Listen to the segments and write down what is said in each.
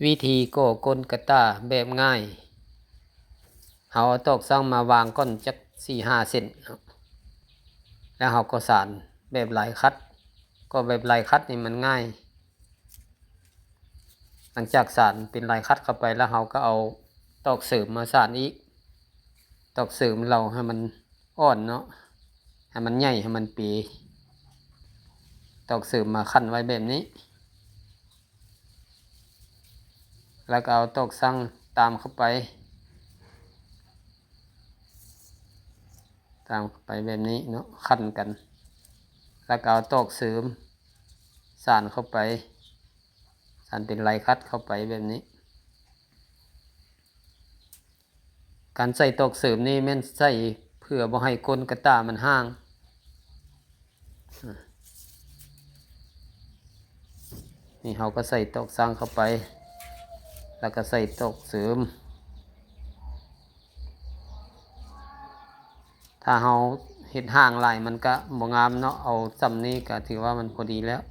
ວິທີກໍ່ກົ້ນກະຕ່າແບບງ່າຍ, ເຮົາເອົາຕອກສັງມາວາງກ່ອນຈັກສີ່ຫ້າເສັ້ນເນາະ, ແລ້ວເຮົາກໍສານແບບລາຍຂັດ. ກໍ່ແບບລາຍຂັດນີ້ມັນງ່າຍ. ຫຼັງຈາກສານເປັນລາຍຂັດເຂົ້າໄປແລ້ວ ເຮົາກໍເອົາຕອກເສີມມາສານອີກ. ຕອກເສີມເຮົາໃຫ້ມັນອ່ອນເນາະ, ໃຫ້ມັນໃຫຍ່, ໃຫ້ມັນເປ. ຕອກເສີມມາຂັ້ນໄວ້ແບບນີ້. ແລ້ວກໍເອົາຕອກສັງຕາມເຂົ້າໄປ, ຕາມເຂົ້າໄປແບບນີ້ເນາະ, ຂັ້ນກັນ. ແລ້ວກໍເອົາຕອກເສີມສານເຂົ້າໄປ, ສານເປັນລາຍຂັດເຂົ້າໄປແບບນີ້. ການໃສ່ຕອກເສີມນີ້ແມ່ນໃສ່ເພື່ອບໍ່ໃຫ້ກົ້ນກະຕ່າມັນຫ່າງ. ນີ້ເຮົາກໍໃສ່ຕອກສັງເຂົ້າໄປ, ແລ້ວກໍໃສ່ຕອກເສີມ. ຖ້າເຮົາເຮັດຫ່າງຫຼາຍມັນກະບໍ່ງາມເນາະ, ເອົາສ່ຳນີ້ກະຖືວ່າມັນພໍດີແລ້ວ.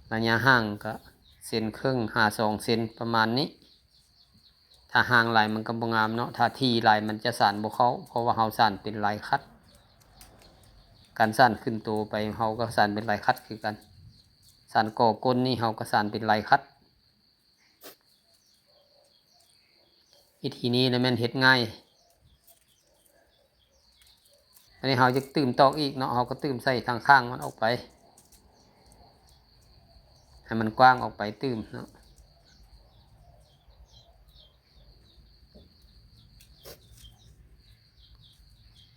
ໄລຍະຫ່າງກະເຊັນເຄິ່ງຫາສອງເຊັນປະມານນີ້. ຖ້າຫ່າງຫຼາຍມັນກໍບໍ່ງາມເນາະ, ຖ້າຖີ່ຫຼາຍມັນຈະສານບໍ່ເຂົ້າ, ເພາະວ່າເຮົາສານເປັນລາຍຂັດ. ການສານຂຶ້ນໂຕໄປເຮົາກໍສານເປັນລາຍຂັດຄືກັນ, ສານກໍ່ກົ້ນນີ້ເຮົາກໍສານເປັນລາຍຂັດ. ວິທີນີ້ລະແມ່ນເຮັດງ່າຍ. ບາດນີ້ເຮົາຈະຕື່ມຕອກອີກເນາະ, ເຮົາກໍຕື່ມໃສ່ທາງຂ້າງມັນອອກໄປ ໃຫ້ມັນກວ້າງອອກໄປຕື່ມເນາະ.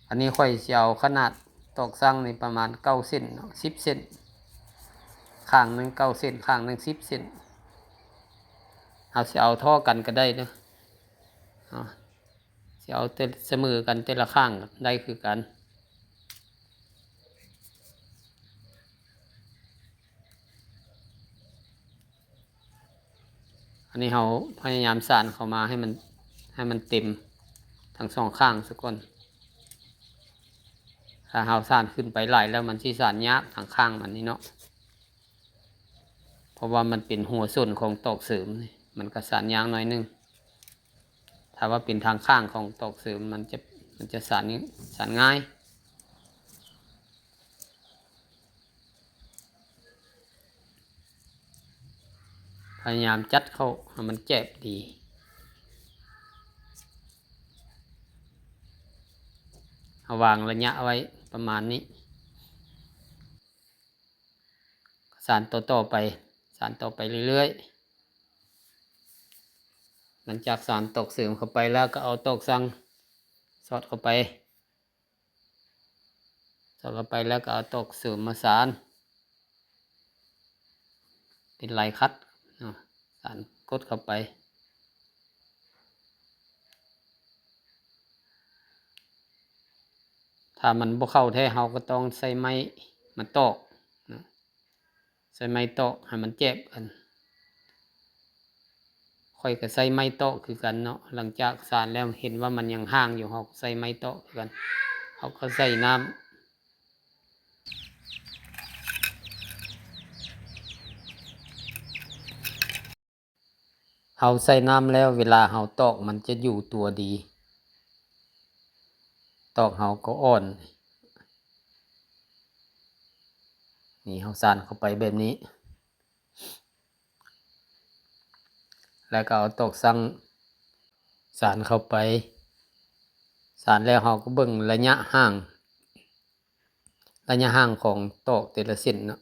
ອັນນີ້ຂ້ອຍຊິເອົາຂະໜາດຕອກສັງນີ້ປະມານເກົ້າເຊັນເນາະ, ສິບເຊັນ, ຂ້າງໜຶ່ງເກົ້າເຊັນ, ຂ້າງໜຶ່ງສິບເຊັນ. ເຮົາຊິເອົາທໍ່ກັນກໍໄດ້ເນາະ, ເຮົາຊິເອົາແຕ່ສະເໝີກັນແຕ່ລະຂ້າງໄດ້ຄືກັນ. ອັນນີ້ເຮົາພະຍາຍາມສານເຂົ້າມາໃຫ້ມັນ ໃຫ້ມັນເຕັມທັງສອງຂ້າງຊະກ່ອນ. ຖ້າເຮົາສານຂຶ້ນໄປຫຼາຍແລ້ວ ມັນຊິສານຍາກທາງຂ້າງມັນນີ້ເນາະ, ເພາະວ່າມັນເປັນຫົວສົນຂອງຕອກເສີມ, ມັນກໍສານຍາກໜ້ອຍໜຶ່ງ. ຖ້າວ່າເປັນທາງຂ້າງຂອງຕອກເສີມ ມັນຈະ ມັນຈະສານ ສານງ່າຍ. ພະຍາຍາມຈັດເຂົ້າໃຫ້ມັນແຈບດີ. ເຮົາວາງໄລຍະໄວ້ປະມານນີ້. ສານຕໍ່ໆໄປ, ສານຕໍ່ໄປເລື້ອຍໆ. ຫຼັງຈາກສານຕອກເສີມເຂົ້າໄປແລ້ວ ກໍເອົາຕອກສັງສອດເຂົ້າໄປ. ສອດເຂົ້າໄປແລ້ວກໍເອົາຕອກເສີມມາສານເປັນລາຍຂັດເນາະ, ສານກົດເຂົ້າໄປ. ຖ້າມັນບໍ່ເຂົ້າແທ້ ເຮົາກໍຕ້ອງໃຊ້ໄມ້ມາຕອກເນາະ. ໃຊ້ໄມ້ຕອກໃຫ້ມັນແຈບກັນ. ຂ້ອຍກໍໃຊ້ໄມ້ຕອກຄືກັນເນາະ, ຫຼັງຈາກສານແລ້ວເຫັນວ່າມັນຍັງຫ່າງຢູ່ ເຮົາກໍໃຊ້ໄມ້ຕອກຄືກັນ. ເຮົາກໍໃສ່ນ້ຳ, ເຮົາໃສ່ນ້ຳແລ້ວ ເວລາເຮົາຕອກມັນຈະຢູ່ຕົວດີ, ຕອກເຮົາກໍອ່ອນ. ນີ້ເຮົາສານເຂົ້າໄປແບບນີ້ ແລ້ວກໍເອົາຕອກສັງສານເຂົ້າໄປ. ສານແລ້ວເຮົາກໍເບິ່ງໄລຍະຫ່າງ, ໄລຍະຫ່າງຂອງຕອກແຕ່ລະເສັ້ນເນາະ.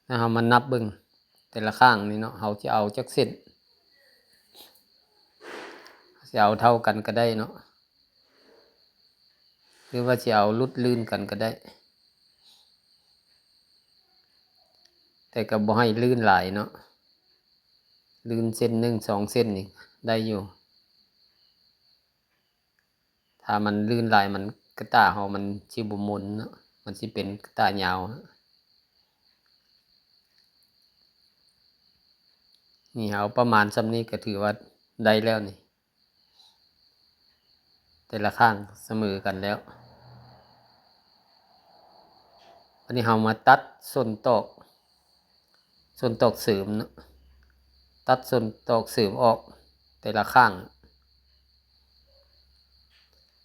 ແລ້ວເຮົາມານັບເບິ່ງແຕ່ລະຂ້າງນີ້ເນາະ, ເຮົາຈະເອົາຈັກເສັ້ນ, ຊິເອົາເທົ່າກັນກໍໄດ້ເນາະ ຫຼືວ່າຊິເອົາຫຼຸດລື່ນກັນກໍໄດ້, ແຕ່ກໍບໍ່ໃຫ້ລື່ນຫຼາຍເນາະ, ລື່ນເສັ້ນໜຶ່ງສອງເສັ້ນນີ້ໄດ້ຢູ່. ຖ້າມັນລື່ນຫຼາຍ ມັນ ກະຕ່າເຮົາມັນຊິບໍ່ມົນເນາະ, ມັນຊິເປັນກະຕ່າຍາວ. ນີ້ເຮົາປະມານສ່ຳນີ້ກໍຖືວ່າໄດ້ແລ້ວນີ້, ແຕ່ລະຂ້າງສະເໝີກັນແລ້ວ. າດນີ້ເຮົາມາຕັດສົ້ນຕອກ ສົ້ນຕອກເສີມເນາະ ຕັດສົ້ນຕອກເສີມອອກແຕ່ລະຂ້າງ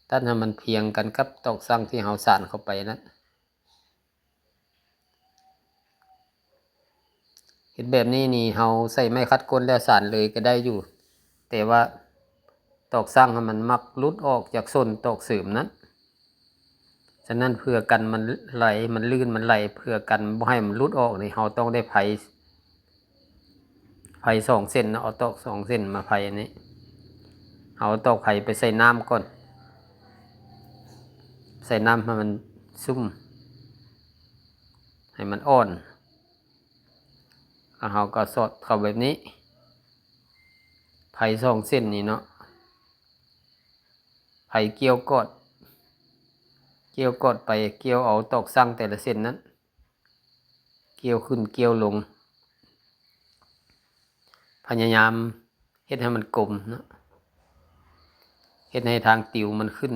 ຕັດໃຫ້ມັນພຽງກັນກັບຕອກສັງທີ່ເຮົາສານເຂົ້າໄປນັ້ນ. ເຮັດແບບນີ້ນີ້ ເຮົາໃຊ້ໄມ້ຂັດກົ້ນແລ້ວສານເລີຍກໍໄດ້ຢູ່ ແຕ່ວ່າຕອກສັງຫັ້ນມັນມັກຫຼຸດອອກຈາກສົ້ນຕອກເສີມນັ້ນ. ສະນັ້ນເພື່ອກັນມັນໄຫຼ ມັນລື່ນ ມັນໄຫຼ ເພື່ອກັນບໍ່ໃຫ້ມັນຫຼຸດອອກນີ້ ເຮົາຕ້ອງໄດ້ໄພ ໄພສອງເສັ້ນເນາະ ເອົາຕອກສອງເສັ້ນມາໄພອັນນີ້. ເຮົາເອົາຕອກໄພໄປໃສ່ນ້ຳກ່ອນ ໃສ່ນ້ຳໃຫ້ມັນຊຸ່ມ ໃຫ້ມັນອ່ອນ ແລ້ວເຮົາກໍສອດເຂົ້າແບບນີ້ ໄພສອງເສັ້ນນີ້ເນາະ ໄພກ່ຽວກອດ ກ່ຽວກອດໄປ ກ່ຽວເອົາຕອກສັງແຕ່ລະເສັ້ນນັ້ນ ກ່ຽວຂຶ້ນກ່ຽວລົງ ພະຍາຍາມເຮັດໃຫ້ມັນກົມເນາະ ເຮັດໃຫ້ທາງຕິວມັນຂຶ້ນ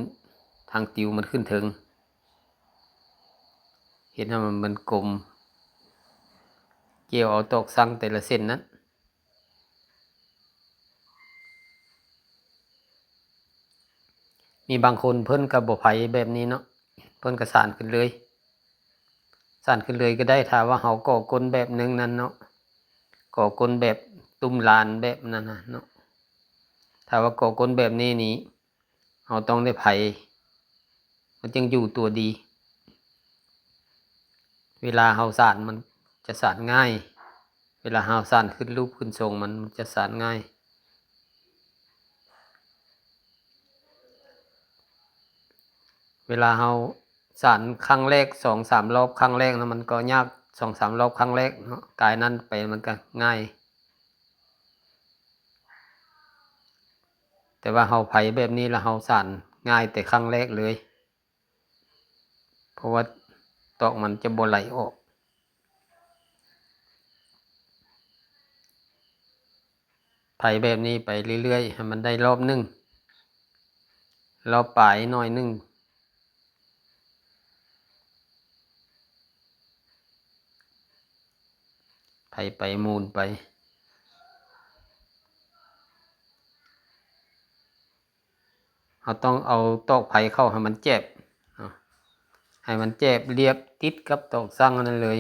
ທາງຕິວມັນຂຶ້ນເທິງ ເຮັດໃຫ້ມັນ ມັນກົມ ກ່ຽວເອົາຕອກສັງແຕ່ລະເສັ້ນນັ້ນ. ມີບາງຄົນເພິ່ນກໍບໍ່ໄພແບບນີ້ເນາະ ເພິ່ນກໍສານຂຶ້ນເລີຍ ສານຂຶ້ນເລີຍກໍໄດ້ ຖ້າວ່າເຮົາກໍ່ກົ້ນແບບໜຶ່ງນັ້ນເນາະ ກໍ່ກົ້ນແບບຕຸ້ມລານແບບນັ້ນນະເນາະ. ຖ້າວ່າກໍ່ກົ້ນແບບນີ້ນີ້ ເຮົາຕ້ອງໄດ້ໄພ ມັນຈຶ່ງຢູ່ຕົວດີ ເວລາເຮົາສານມັນຈະສານງ່າຍ ເວລາເຮົາສານຂຶ້ນຮູບຂຶ້ນຊົງມັນ ມັນຈະສານງ່າຍ. ເວລາເຮົາສານຄັ້ງແລກ ສອງສາມລອບຄັ້ງແລກນະ ມັນກໍຍາກ ສອງສາມລອບຄັ້ງແລກເນາະ ກາຍນັ້ນໄປມັນກໍງ່າຍ. ແຕ່ວ່າເຮົາໄພແບບນີ້ລະ ເຮົາສານງ່າຍແຕ່ຄັ້ງແລກເລີຍ ເພາະວ່າຕອກມັນຈະບໍ່ໄຫຼອອກ. ໄພແບບນີ້ໄປເລື້ອຍໆ ໃຫ້ມັນໄດ້ລອບໜຶ່ງ ລອບປາຍໜ້ອຍໜຶ່ງ ໄພໄປໝູນໄປ. ເຮົາຕ້ອງເອົາຕອກໄພເຂົ້າໃຫ້ມັນແຈບເນາະ ໃຫ້ມັນແຈບລຽບຕິດກັບຕອກສັງນັ້ນເລີຍ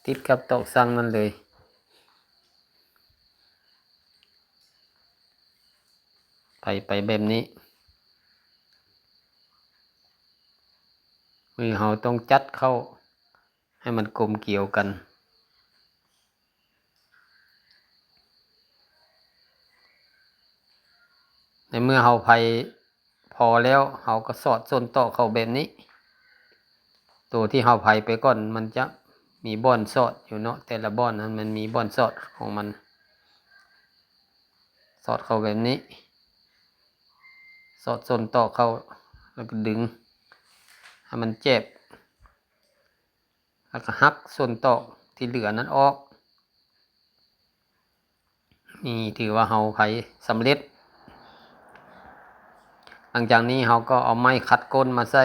ຕິດກັບຕອກສັງນັ້ນເລີຍ ໄພໄປແບບນີ້. ມືເຮົາຕ້ອງຈັດເຂົ້າໃຫ້ມັນກົມກຽວກັນ. ໃນເມື່ອເຮົາໄພພໍແລ້ວ ເຮົາກໍສອດສົ້ນຕອກເຂົ້າແບບນີ້. ໂຕທີ່ເຮົາໄພໄປກ່ອນ ມັນຈະມີບ່ອນສອດຢູ່ເນາະ ແຕ່ລະບ່ອນນັ້ນມັນມີບ່ອນສອດຂອງມັນ ສອດເຂົ້າແບບນີ້ ສອດສົ້ນຕອກເຂົ້າ ແລ້ວກໍດຶງໃຫ້ມັນແຈບ. ແລ້ວກໍຫັກສ່ວນຕອກທີ່ເຫຼືອນັ້ນອອກ. ນີ້ຖືວ່າເຮົາໄພສຳເລັດ. ຫຼັງຈາກນີ້ເຮົາກໍເອົາໄມ້ຂັດກົ້ນມາໃສ່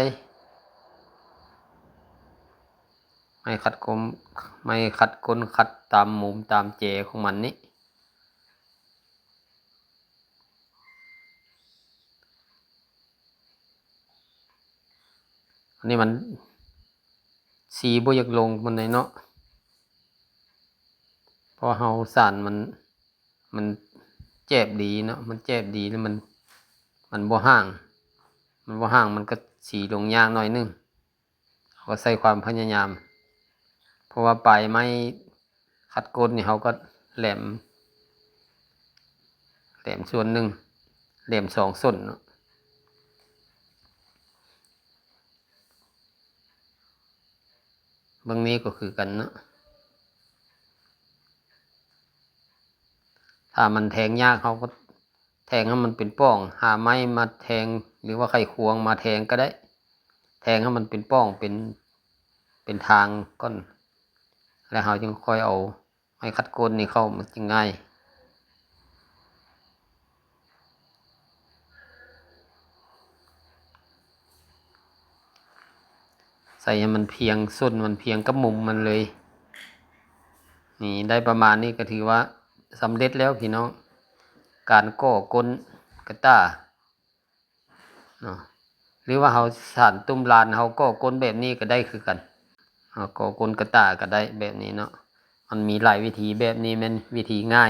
ໄມ້ຂັດກົ້ນ ໄມ້ຂັດກົ້ນຂັດຕາມມຸມຕາມແຈຂອງມັນນີ້. ອັນນີ້ມັນ ສີບໍ່ຢາກລົງປານໃດເນາະ ເພາະເຮົາສານມັນ ມັນແຈບດີເນາະ ມັນແຈບດີແລ້ວມັນ ມັນບໍ່ຫ່າງ ມັນບໍ່ຫ່າງ ມັນກໍສີລົງຍາກໜ້ອຍໜຶ່ງ. ເຮົາກໍໃຊ້ຄວາມພະຍາຍາມ ເພາະວ່າປາຍໄມ້ຂັດກົ້ນນີ້ເຮົາກໍແຫຼມ ແຫຼມສ່ວນໜຶ່ງ ແຫຼມສອງສົ້ນເນາະ. ເບິ່ງນີ້ກໍຄືກັນເນາະ ຖ້າມັນແທງຍາກ ເຮົາກໍແທງໃຫ້ມັນເປັນປ່ອງ ຫາໄມ້ມາແທງ ຫຼືວ່າໄຂຄວງມາແທງກໍໄດ້ ແທງໃຫ້ມັນເປັນປ່ອງ ເປັນ ເປັນທາງກ່ອນ ແລ້ວເຮົາຈຶ່ງຄ່ອຍເອົາ ໄມ້ຂັດກົ້ນນີ້ເຂົ້າ ມັນຈຶ່ງງ່າຍ. ຕະໃຫ້ມັນພຽງສົ້ນມັນ ພຽງກັບມຸມມັນເລີຍ. ນີ້ ໄດ້ປະມານນີ້ກໍຖືວ່າສຳເລັດແລ້ວພີ່ນ້ອງ ການກໍ່ກົ້ນກະຕ່າເນາະ. ຫຼືວ່າເຮົາສານຕຸ້ມລານ ເຮົາກໍ່ກົ້ນແບບນີ້ກໍໄດ້ຄືກັນ ເຮົາກໍ່ກົ້ນກະຕ່າກໍໄດ້ແບບນີ້ເນາະ. ມັນມີຫຼາຍວິທີ ແບບນີ້ແມ່ນວິທີງ່າຍ.